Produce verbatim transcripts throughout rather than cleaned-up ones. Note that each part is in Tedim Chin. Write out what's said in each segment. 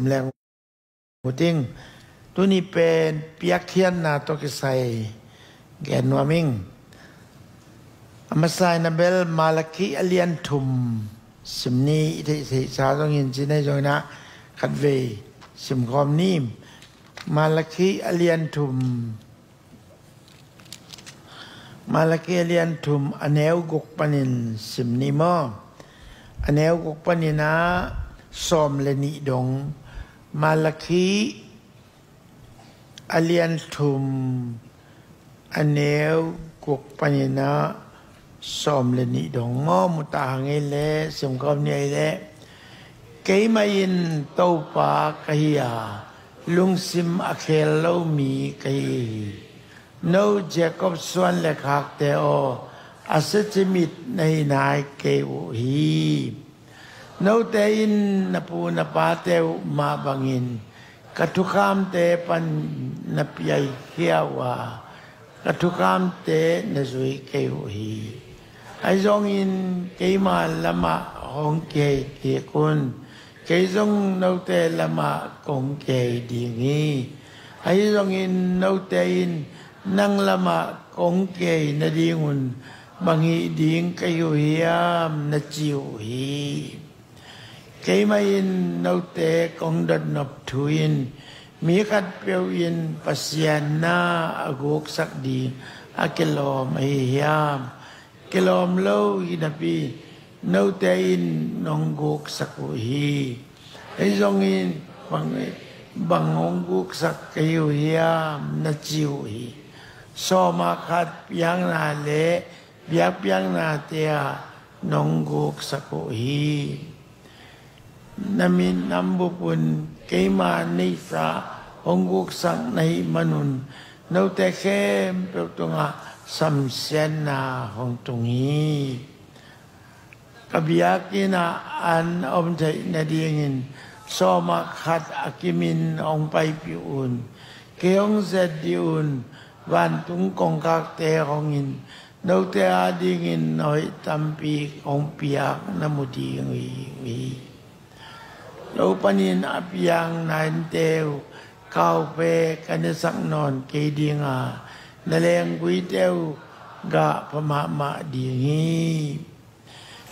leng uh ding. Tuni pen piakkhiatna tawh kisai gen nuam ing. A masa in a bel Malakhi a lian thum sim ni. I theih theihsa zongin ci nei zongin ah khatvei simkhawm ni. Malakhi a lian thum, Malakhi a lian thum a neu guk panin sim ni maw? A neu guk panin ah sawm le nih dong. Malakhi a lian thum a neu guk panin ah sawm le nih dong maw? Mu ta hang ei leh, simkhawm ni ei leh. Keimah in Topa ka hi a, lungsim a khel lo mi ka hi hi. No Jacob suan le khakte aw, a siacimit na hi nai kei uh hi. Note in na pu na pate uh mah bangin ka thukhamte pan na piaikhia uh a, ka thukhamte na zui kei uh hi. Ahi zongin keima lamah hong kihei kik un, kei zong note lamah kong kihei ding hi. Ahi zongin note in nang lamah kong kihei nadingun bang hih ding ka hi uh hiam, na ci uh hi. Keimah in note kong dotnop thu in mi khatpeuh in Pasian na a guksak ding a kilawm ahi hiam? Kilawm lo hi napi note in nong guksak uh hi. Ahi zongin bang, bang hong guksak ka hi uh hiam, na ci uh hi. Sawm ah khat piakna le biakpiaknate ah nong guksak uh hi. Na minam bup un keima neihsa hong guksak na hih manun note khempeuh tungah samsiatna hong tung hi. Ka biakinn ah an a om theih nadingin sawm ah khat a kimin hong paipih un. Kei hong zet dih un, vantung kongkhakte hongin note adingin na hoih tampi hong piak na mu ding uh hi. No panin a piang na innte uh kaupe ka nesak nawn kei ding a, na lengguite uh gah pha mahmah ding hi.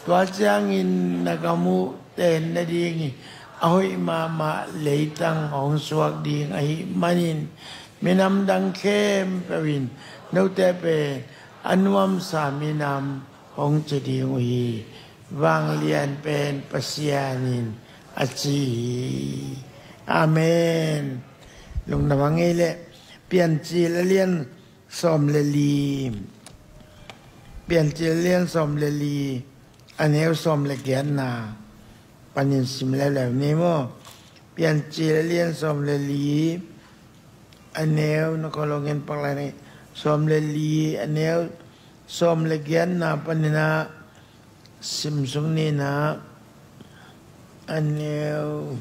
Tua ciangin na gam uh ten nading hi a hoih mahmah leitang hong suak ding ahih manin minam dang khempeuh in note pen a nuamsa minam hong ci ding uh hi. Vanglian pen Pasian in a ci hi. Amen. Lungdam hang ei leh. Piancil a lian sawm le li. Piancil a lian sawm le li, a neu sawm le giatna panin sim leuleu ni maw? Piancil a lian sawm le li, a neu, na kholong in paklai ni. Sawm le li, a neu sawm le giatna panin ah sim suk ni. Na, a neu,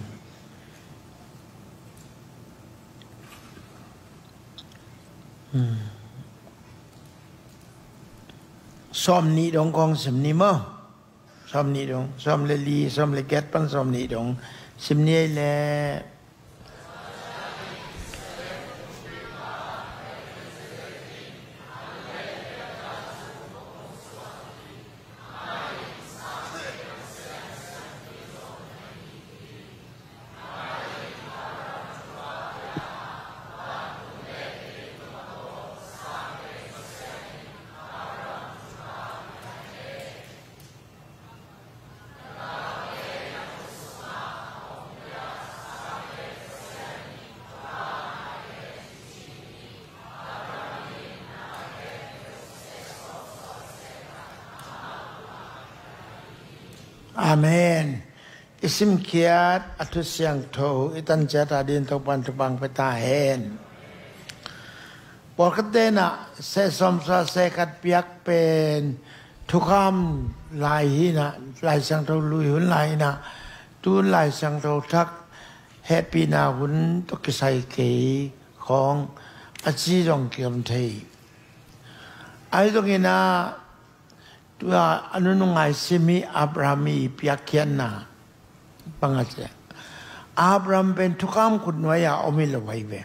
hmm, sawm nih dong kong sim ni maw? Sawm nih dong, sawm le li, sawm le giat pan sawm nih dong sim ni ei leh. Amen. I simkhiat a thu siangtho i tan ciat a ding Topan thupha pia ta hen. Pawlkhatte in ah seh sawm sawm seh khat piak pen thukham lai hi in ah, Lai Siangtho lui hun lai hi in ah, tu Lai Siangtho thak hehpihna hun tawh kisai kei khawng a ci zong kiom thei. Ahi zongin ah, tua a nunung a i sim hi Abraham i piakkhiatna bang a ci a, Abraham pen thukham khutnuai-a om hi lo ahi ve.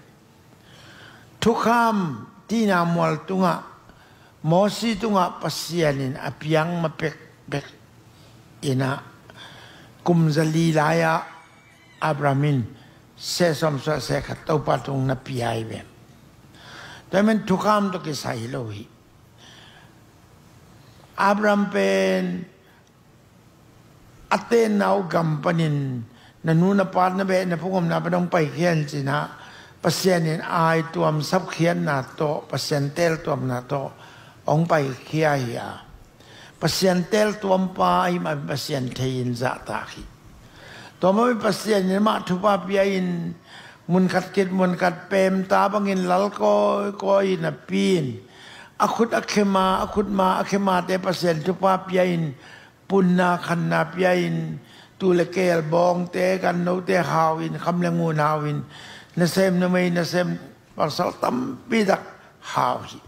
Thukham tina mual tungah, Mosi tungah Pasian in a piang ma pekpek in ah, kum zali lai-ah Abraham in seh sawm suah seh khat Topa tung na pia hi ve. Tua ahih manin thukham tawh kisai hi lo hi. Abraham pen a tenna uh gam panin na nu na pa na beh na phungomna pan hong paikhia in ci-in ah, Pasian in aituam sapkhiatna tawh, Pasian teltuamna tawh hong paikhia hi a, Pasian teltuampa ahih mah Pasian thei in zahtak hi. Tua mah Pasian in amah thupha pia in, munkhat khit munkhat pemta bangin lal kawikawi in a pi in, a khut a khe ma, a khut ma a khe mate Pasian thupha pia in, punna khanna pia in, tuu le keel, bawngte, gannote hau in, kham le ngun hau in, nasem numei, nasem pasal tampi tak hau hi.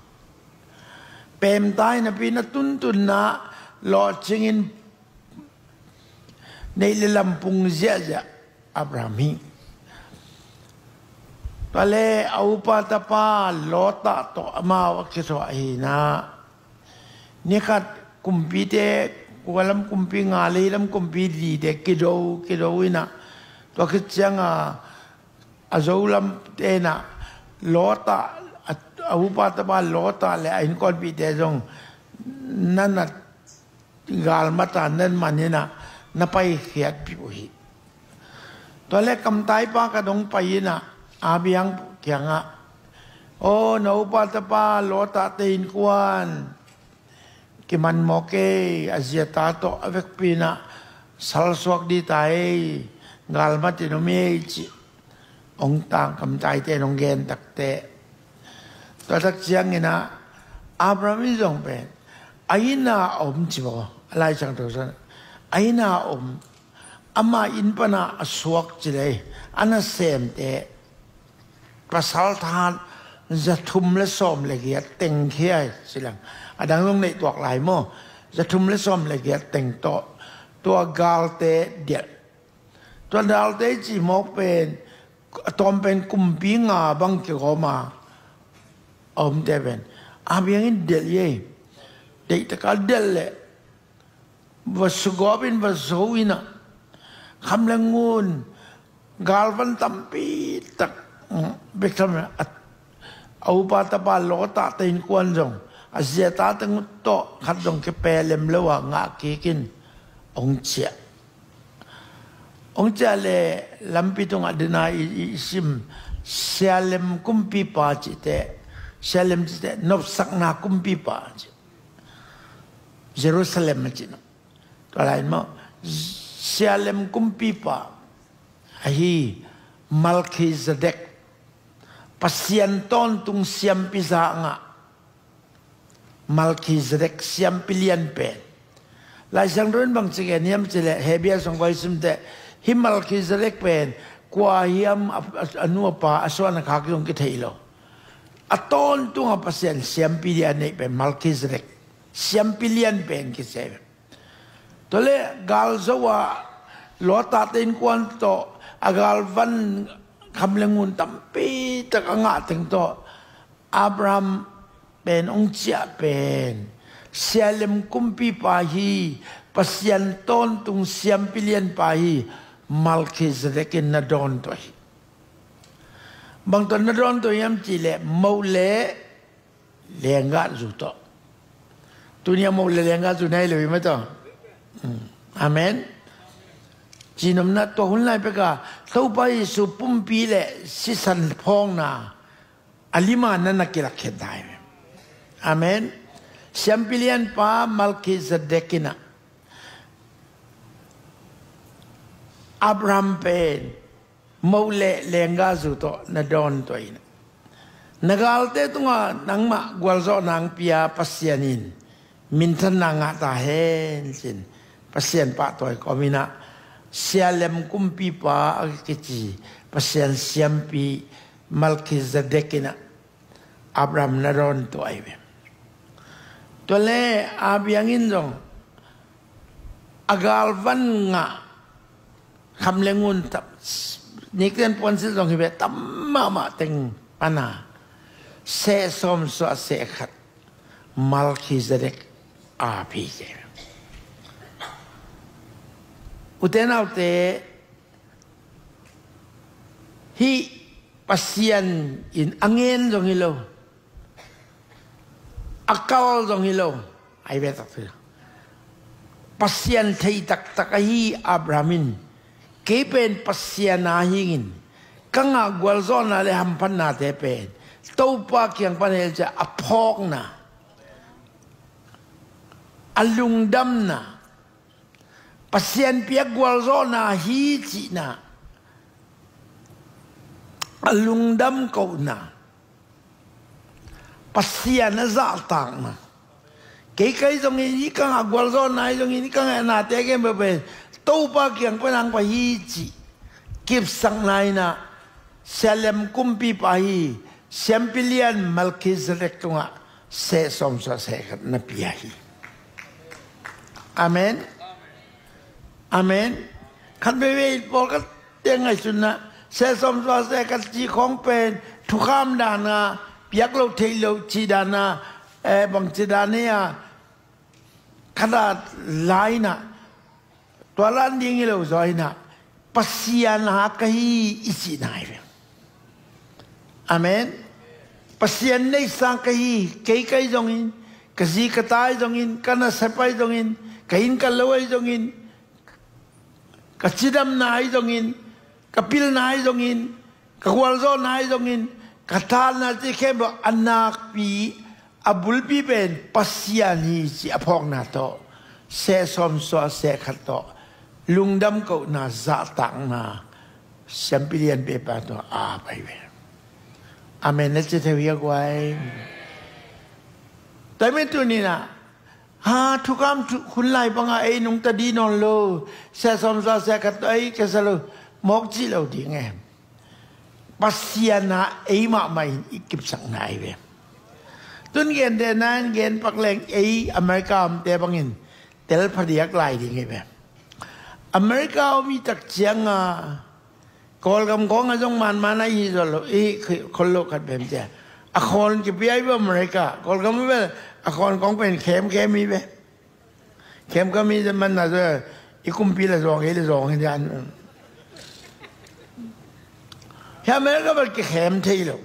Pemta in a pi in a tuntunna lawhcing in neih le lam pung ziahziah Abraham hi. Tua leh a upa tapa Lota tawh amau a kithuah hi in ah, ni khat kumpite, kua lam kumpi nga le lam kumpi lite kido, kido in ah, tua khit ciangin a Zo lamte in ah Lota, a, a upa tapa Lota le a innkuanpihte zong na na galmat a, na man in ah na paikhiatpih uh hi. Tua leh kamtaipa khat hong pai in ah, Abraham kiangah, "Aw, na upa tapa Lota te innkuan kiman mawk ei, a zi a ta tawh a vekpi in ah salsuak ding ta ei, galmat in om ei," ci hong tang, kamtaite in hong gen takteh, tua tak ciangin ah Abraham in zong pen a inn ah a om ci maw, a Lai Siangtho sungah a inn ah a om, ama inn pan a suak ci leh a nasemte pasal tha za thum le sawm le giat teng khia hi ci leng, a dang zong neih tuak lai maw, za thum le sawm le giat teng tawh tua galte delh. Tua galte i cih mawk pen a tawm pen kumpi nga bang kigawm a a omte pen Abraham in delh hi. Deihtak a delh leh va sugawp in, va zo in ah, kham le ngun, galvan tampi tak, mm, bek tham a, a upa tapa Lota te innkuan zong a zi a ta teng tawh khat zong kipia lem lo a ngah kik in hong ciah. Hong ciah leh lampi tungah dena i, i, i sim, Salem kumpipa cih teh, Salem cih teh nopsakna kumpipa cih, Jerusalem a cihna. Tua lai-in maw, Salem kumpipa ahi Melkhizedek, Pasian tawntung siampi zah ngah Melkhizedek siampi lian pen. Lai Siangtho in bang ci gen hiam cih leh, Hebru sung koi sim teh, hih Melkhizedek pen kua hiam, a, a, a nu a pa, a suan a khak zong kithei lo. A tawntung a Pasian siampi lian neih pen Melkhizedek siampi lian pen kici hi. Tua leh galzo a Lota te innkuan tawh a galvan kham le ngun tampi tak a ngah teng tawh Abraham pen hong ciah pen Salem kumpipa hi, Pasian tawntung siampi lianpa hi, Melkhizedek in na dawn tuah hi. Bang tawh na dawn tuah hiam cih leh moh le lenggahzu tawh. Tuni a moh le lenggahzu na hi lo hi mah tawh. Hmm. Amen. Cihnopna, tua hun lai pek a Topa Jesu pumpi le sisan phawkna a lim a na na kilak khin ta hi. Amen. Siampi lianpa Melkhizedek in ah Abraham pen moh le lenggahzu tawh na dawn tuah in, na galte tungah nangmah gualzawhna hong pia Pasian in minthanna ngah ta hen ci-in Pasian pahtawi kawm in ah Salem kumpipa a kici Pasian siampi Melkhizedek in ah Abraham na dawn tuah hi ve. Tua leh Abraham in zong a galvan ngah kham le ngun tam, nikten puansilh zong hi ve, tam mahmah teng pana sehsawm suah sehkhat Melkhizedek a phi ci. Ute naute, hih Pasian in a ngen zong hi lo, a kal zong hi lo, ai ve taktak. Pasian thei taktak ahi Abraham in, kei pen Pasian a hingin ka ngah gualzawhna le hamphatnate pen Topa kiang pan hel cia a phawkna, a lungdamna, Pasian piak gualzawhna hi cihna, a lungdam kohna, Pasian a zahtakna. Kei kai zongin, i kang a gualzawhna i zongin, i kang a nate ken bebe Topa kiang pan ang pa hi cih kipsakna inah sialem kumpipa hi, siampi lian Melkhizedek tungah sehsawm suah sehkhat na pia hi. Amen. Amen. Khat veivei pawlkhat te ngaihsutna, sehsawm suah sehkhat cih khawng pen thukham dana, piak lo theih lo cih dana, eh, bangci dana, khat a laina, tua lan ding hi lo zaw inah, Pasian a ka hi i cihna hi ve. Amen. Pasian neihsa ka hi, kei kai zongin, ka zi ka tai zongin, ka nasep ai zongin, ka inn ka lo ai zongin, ka cidamna ai zongin, ka pilna ai zongin, ka gualzawhna ai zongin, ka thalna ci khempeuh a nakpi, a bulpi pen Pasian hi ci a phawkna tawh, sehsawm suah sehkhat tawh lungdam kohna, zahtakna, siampi lian pepa tawh a pai ve. Amen na ci theu hi a guai. Tua men tuninah, ha, thukham hun lai banga ei nungta dih nawn lo, sehsawm suah sehkhat tawh ei kesa lo, mawk cih lo ding e. Pasian a ei mahmah in i kipsakna hi ve. Tun gente nan gen pak leng ei America omte bangin tel phadiak lai ding hi ve. America om i tak cianga Kawlgam khawng a zong manman a i hi zaw lo, i hi khol lo khat bem cia. A khawn kipia i ve America, Kawlgam i ve a khawn khawng pen khemkhem i ve. Khemkhem i ve manna zaw, i kumpi la zawng, ei la zawng hi dian. Hi America bel kikhem thei lo.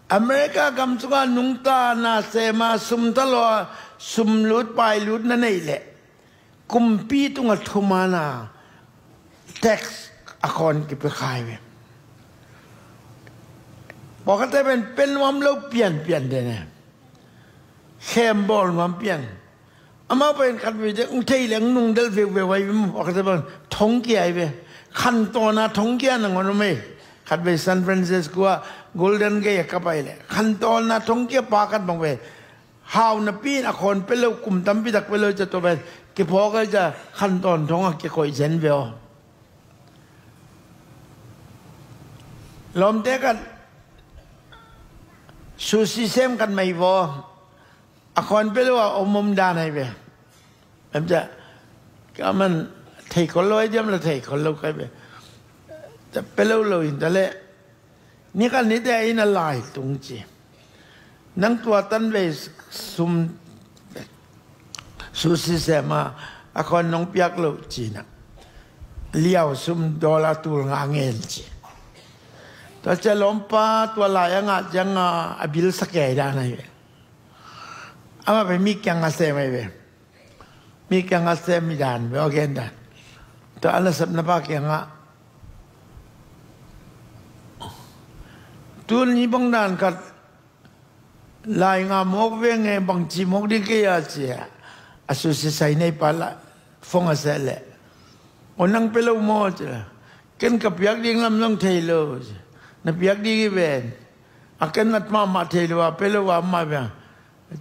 America gam sungah nungta na sema sum thalawh a sum lut pai lut na neih leh kumpi tungah thumaana tax a khawn kipia khai ve. Pawlkhatte pen pe nuam lo pianpian dene. Khem bawl nuam pian. Amau pen khat vei dek ung thei leng nungdel veuveu ai ve maw, pawlkhatte pen thongkia ai ve. Khantawna thongkia nangawn om ei. Khat vei San Francisco ah Golden Gate ah ka pai leh khantawna thongkia pa khat bang ve. Hau napi in a khawn pe lo, kum tampi tak pe lo cia tua pen kiphawk a cia khantawn thong a kikoih zen ve aw. Lawmte khat sushi sem khat mai vaw. A khawn pe lo a om om dan ai ve. Em cia ka man thei khol lo ai diam la thei khol lo kai ve. Cia pe lo lo in ta leh. Ni khat ni te in a lai tung ci. Nang tua tan vei sum sushi sem a a khawn nong piak lo cina. Liau sum dollar tul nga ngen ci. Tua cia lawmpa tua lai a ngah cianga a bil sa kei dan ai ve. Amah pen mi kiangah sem ai ve. Mi kiangah sem mi dan ve aw gen dan. Tua a nasepna pa kiangah tun hi bang dan khat lai nga mawk veng e bangci mawk ding kei a cia. A sushi sai nei pa la fong a seh leh. Aw nang pe lo maw cia. Ken ka piak ding lam zong thei lo cia. Na piak ding hi ven. A ken nat mahmah thei lo a pe lo a mah ve.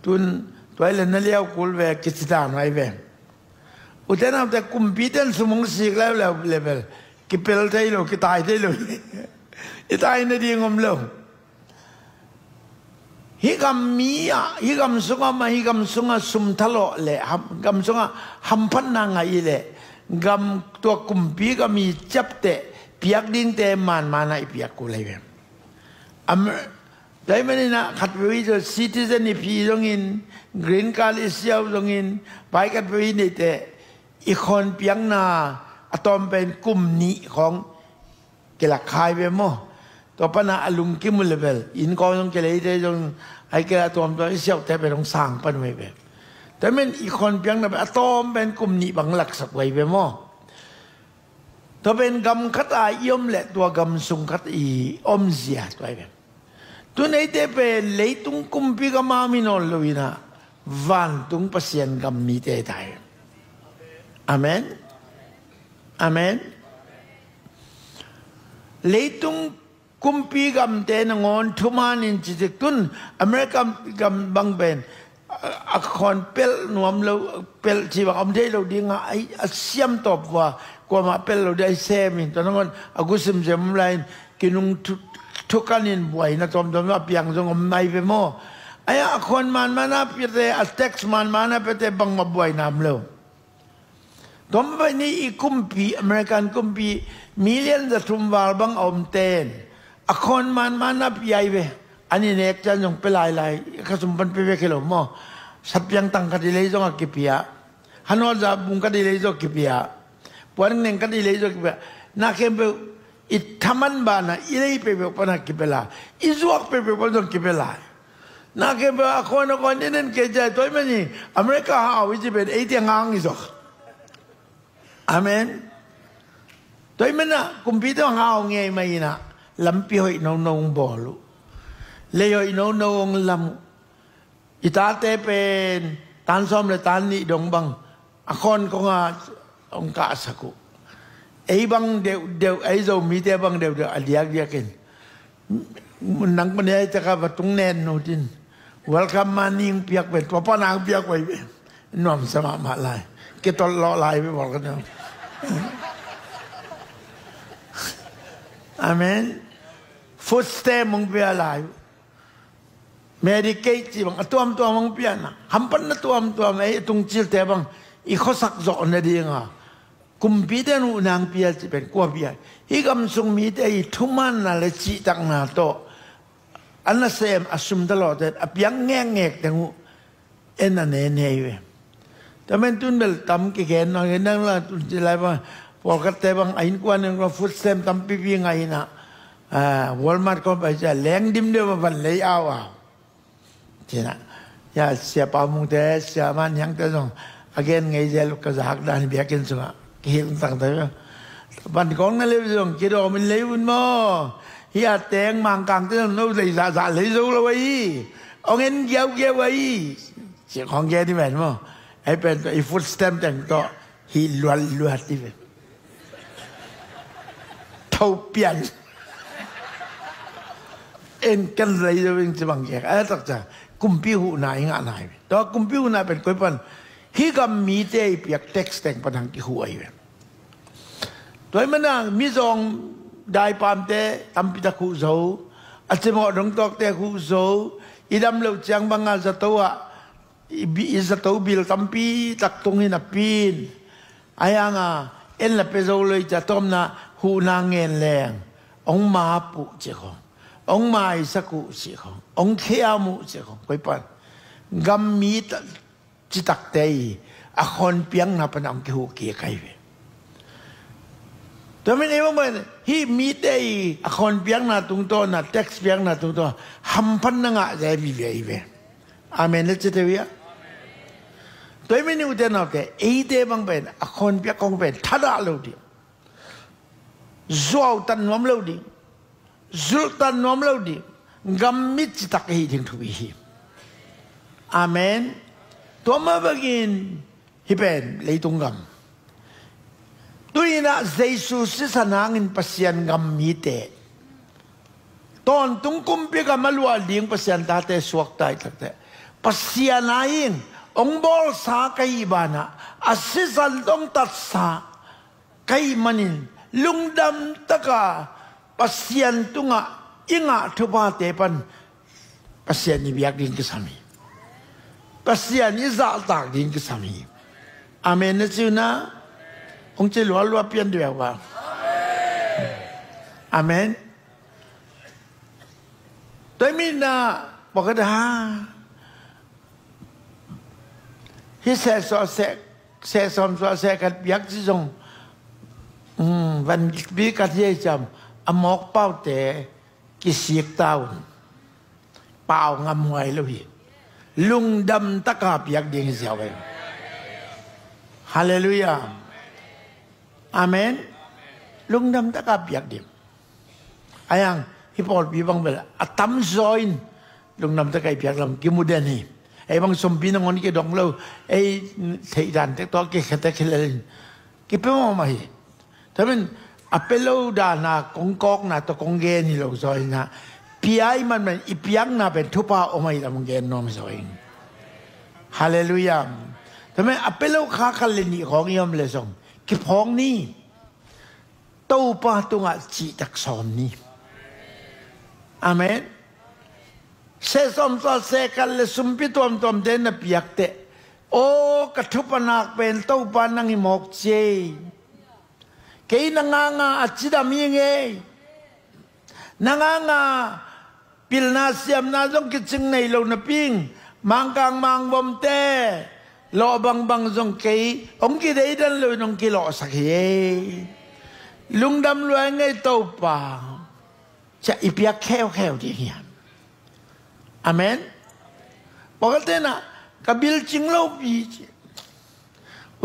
Tun tua hi le na liau kul ve kici dan ai ve. Ute naute kumpi ten sum hong sik leuleu level kipel thei lo kitai thei lo. I tai nading om lo. Hih gam mi ah hih gam sungah mah hih gam sungah sum thalawh le ham, gam sungah hamphatna ngai le gam tua kumpi gam i ciapteh piak dingte manman ah i piak kul ahi ve. Am-, tua ahih manin ah khat vei zong citizen i phi zongin, green card i siau zongin, pai khat vei i neite, i khawnpiakna a tawm pen kum nih khawng kilak khai ve maw? Tua pan ah a lungkim uh le bel, inn khawng zong kilei te zong, ahih kei leh a tuamtuam i siaute pen hong sang pan uh hi ve. Tua ahih manin i khawnpiakna pen a tawm pen kum nih bang laksak uh ahi ve maw? Tua pen gam khat a i om leh tua gam sung khat i omzia tua hi ve. Tu neite pen leitung kumpi gam a mi nawn lo in ah, vantung Pasian gam mite hi ta hi. Amen. Amen. Leitung kumpi gamte nangawn thuman in citik tun America gam bang pen a, a khawn pelh nuam lo, pelh ci bang om thei lo ding a, a, a siam tawp vua, kuamah pelh lo ding a i sem in, tua nangawn a gusim zem lai in, kinung thu, thukan in buaina tuamtuam a piang zong om nai ve maw? Ahi a khawn manman a piate, a tax manman a piate bangmah buaina om lo. Tua mah bang ni i kumpi, American kumpi, million za thum val bang a om ten a khawn manman a pia hi ve. An i nek ciang zong pia lailai, kha sum pan pia vek hi lo maw? Satpiang tang khat i lei zong a kipia. Hanawt za bung khat i lei zong kipia. Puan neng khat i lei zong kipia. Na khempeuh i thaman banah i lei peuhpeuh pan a kipia lai. I zuak peuhpeuh pan zong kipia lai. Na khempeuh a khawn a khawn i nen kei ciang, tua ahih manin America hau i ci pen ei tiang hang i zok. Amen. Tua ahih manin ah kumpite hau ngei mah in ah, lampi hoih nono hong bawl uh. Lei hoih nono hong lam uh. I tate pen tan sawm le tan nih dong bang a khawn kong a hong kahsak uh. Ei bang deuhdeuh, ei Zomite bang deuhdeuh a diakdiak in, nang pan ei taka va tung nen nu tin, welcome money hong piak pen, tua pan a hong piak uh ahi ve. Nuamsa mahmah lai. Kitawlh lawh lai ve bawl ka neu. Amen. Food stamp hong pia lai uh. Medicaid ci bang a tuamtuam hong piakna, hamphatna tuamtuam, ei a tungcilte bang i khuasak zawh nading a kumpite in huhna hong pia ci pen kua pia? Hih gam sung mite i thumanna le cihtakna tawh a nasem a sum talawhte a piak ngekngek teng uh en a nen hi ve. Tua manin tun bel tam kigen nawn, gen nawn lo, tun ci lai bang pawlkhatte bang a innkuan in food stamp tampipi ngah in ah, ah, Walmart khawng pai ciang leng dim deuh a van lei au au. Ci in ah, ya, Sia Pau Mungte, Sia Man Hiangte zong a gen ngei zel uh, ka zak dan biakinn sungah kihilh tangte. Van kong na lei zong kidawm in lei un maw? Hih a teng Mangkangte zong no lei zahzah lei zo lo ahi. Hong en giaugiau ahi. Ci khawng gen hi ven maw? Ei pen i food stamp teng tawh hih luatluat hi ven. Tho pian. En ken lei zo ing ci bang kek. Ai tak ciang kumpi huhna i ngah nai ve. Tua kumpi huhna pen koi pan? Hih gam mite i piak tax teng pan hong kihuh ahi ve. Tua ahih manin ah mizawng daipamte tampi tak huh zo, a cimawh dongtawkte huh zo, i dam loh ciang bang a zato ah, i bi-, i zato bil tampi tak tung hi napi in, ahi hang a en la pia zo lo i ci a, tawpna huhna ngen leng hong map uh ci khawng, hong maisak uh ci khawng, hong khiam uh ci khawng, koi pan? Gam mi ta-, citakte i a khawnpiakna pan a hong kihuh kik ahi ve. Tua manin ei bang pen hih mite i a khawnpiakna tungtawn a, tax piakna tungtawn a hamphatna ngah zia vive ahi ve. Amen le ci teh uh hia? Tua ahih manin ute naute, eite bang pen a khawnpiak khawng pen thadah lo ding, zuautat nuam lo ding, zulhtat nuam lo ding, gam mi citak i hih ding thupi hi. Amen. Tua mah bangin hih pen leitung gam, tu-in ah Jesu sisan hangin Pasian gam mite, tawntung kumpi gam a luah ding Pasian tate suakta i takte, Pasian a in hong bawlsa ka hih banah a sisan tawh hong tatsa ka hih manin lungdam taka Pasian tungah i ngah thuphate pan Pasian i biak ding kisam hi. Pasian i zahtak ding kisam hi. Amen na ci uh na? Hong ci lualua pian deuh a. Amen. Tua ahih manin ah, pawlkhat ah, hih seh sawm, seh, seh sawm sawm seh khat piak ci zong, um, van bil khat hi ei ciam, a mawk paute kisik ta un. Pau ngamhuai lo hi. Lungdam taka piak ding hi ziau ei. Halleluiah. Amen. Lungdam taka piak ding. Ahi hang, hih pawlpi bang bel a tamzaw in lungdam taka i piak lam kimu den hi. Ei bang sumpi nangawn kidong lo, ei theih dan tek tawh kikhe tek hi lel in kipia mahmah hi. Tua ahih manin a pia lo dan a kong kawkna tawh kong gen hi lo zaw in ah, pia i manman i piakna pen thupha om ahih lam gen nuam zaw ing. Halleluiah. Tua ahih manin a pia lo kha khat le nih khawng i om leh zong kiphawk ni. Topa tungah cihtak sawm ni. Amen. Seh sawm sawm seh khat le sumpi tuamtuamte na piak teh, aw, ka thupha nak pen Topa nang hi mawk ci ei. Kei nang hanga a cidam hi ing ei. Nang hanga pilna siamna zong kicing nei lo napi-in, Mangkang Mangvomte lawh bangbang zong kei hong kideidan loin hong kilawhsak hi ei. Lungdam lua ing ei Topa. Ciah i piak kheukheu ding hi hang. Amen. Pawlkhatte in ah ka bil cing lo pi ci.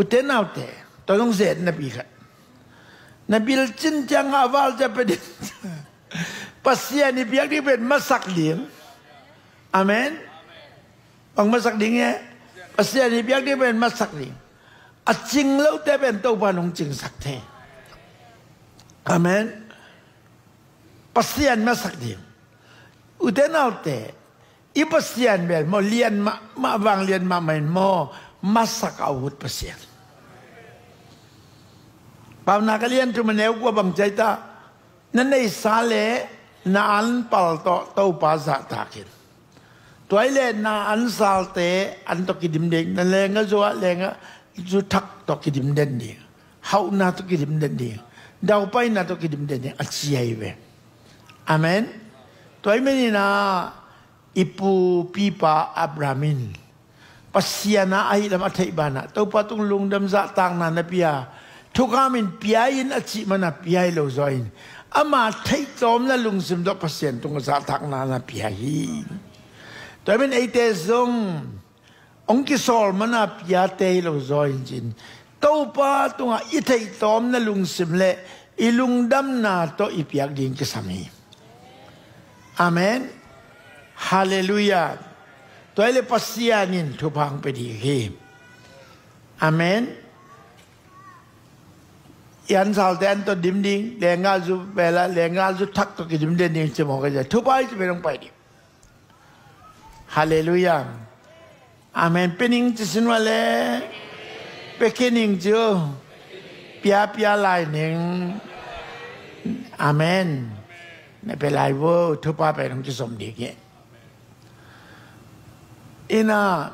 Ute naute, tua zong zetna pi khat. Na bil cin ciangah a val ciah pia ding. Pasian i piak ding pen masak ding. Amen. Bang masak ding e. Pasian i piak ding pen masak ding. A cing lote pen Topa in hong cingsak thei. Amen. Pasian masak ding. Ute naute, i Pasian bel maw, lian mahmah, vanglian mahmah in maw, masak a ut Pasian. Paunak a lian thum a neu kua bang ci hiam cih leh, na neihsa le na anpal tawh Topa zahtak in. Tua ahih leh na ansalte an tawh kidim ding, na lengazu ah lengazu thak tawh kidim den ding, hauhna tawh kidim den ding, daupaina tawh kidim den ding a ci ahi ve. Amen. Tua ahih manin ah i pupipa Abraham in Pasian a ahih lam a theih banah Topa tung lungdam zahtakna na pia. Thukham in pia in a cih mana pia hi lo zaw in, ama theihtawmna lungsim tawh Pasian tung zahtakna na pia hi. Tua ahih manin eite zong hong kisawl mana piate hi lo zaw in cin, Topa tungah i theihtawmna lungsim le i lungdamna tawh i piak ding kisam hi. Amen. Halleluiah. Tua ahih leh Pasian in thupha hong pia ding hi. Amen. I ansalte an tawh dim ding, lengazu bel ah lengazu thak tawh kidim den ding ci mawk a, thupha i ci pen hong pai ding. Halleluiah. Amen. Pia ning ci sin vua le. Pia khin ning ci uh. Pia, pia lai ning. Amen. Na pia lai vo, thupha pen hong kizom ding hi. Ina,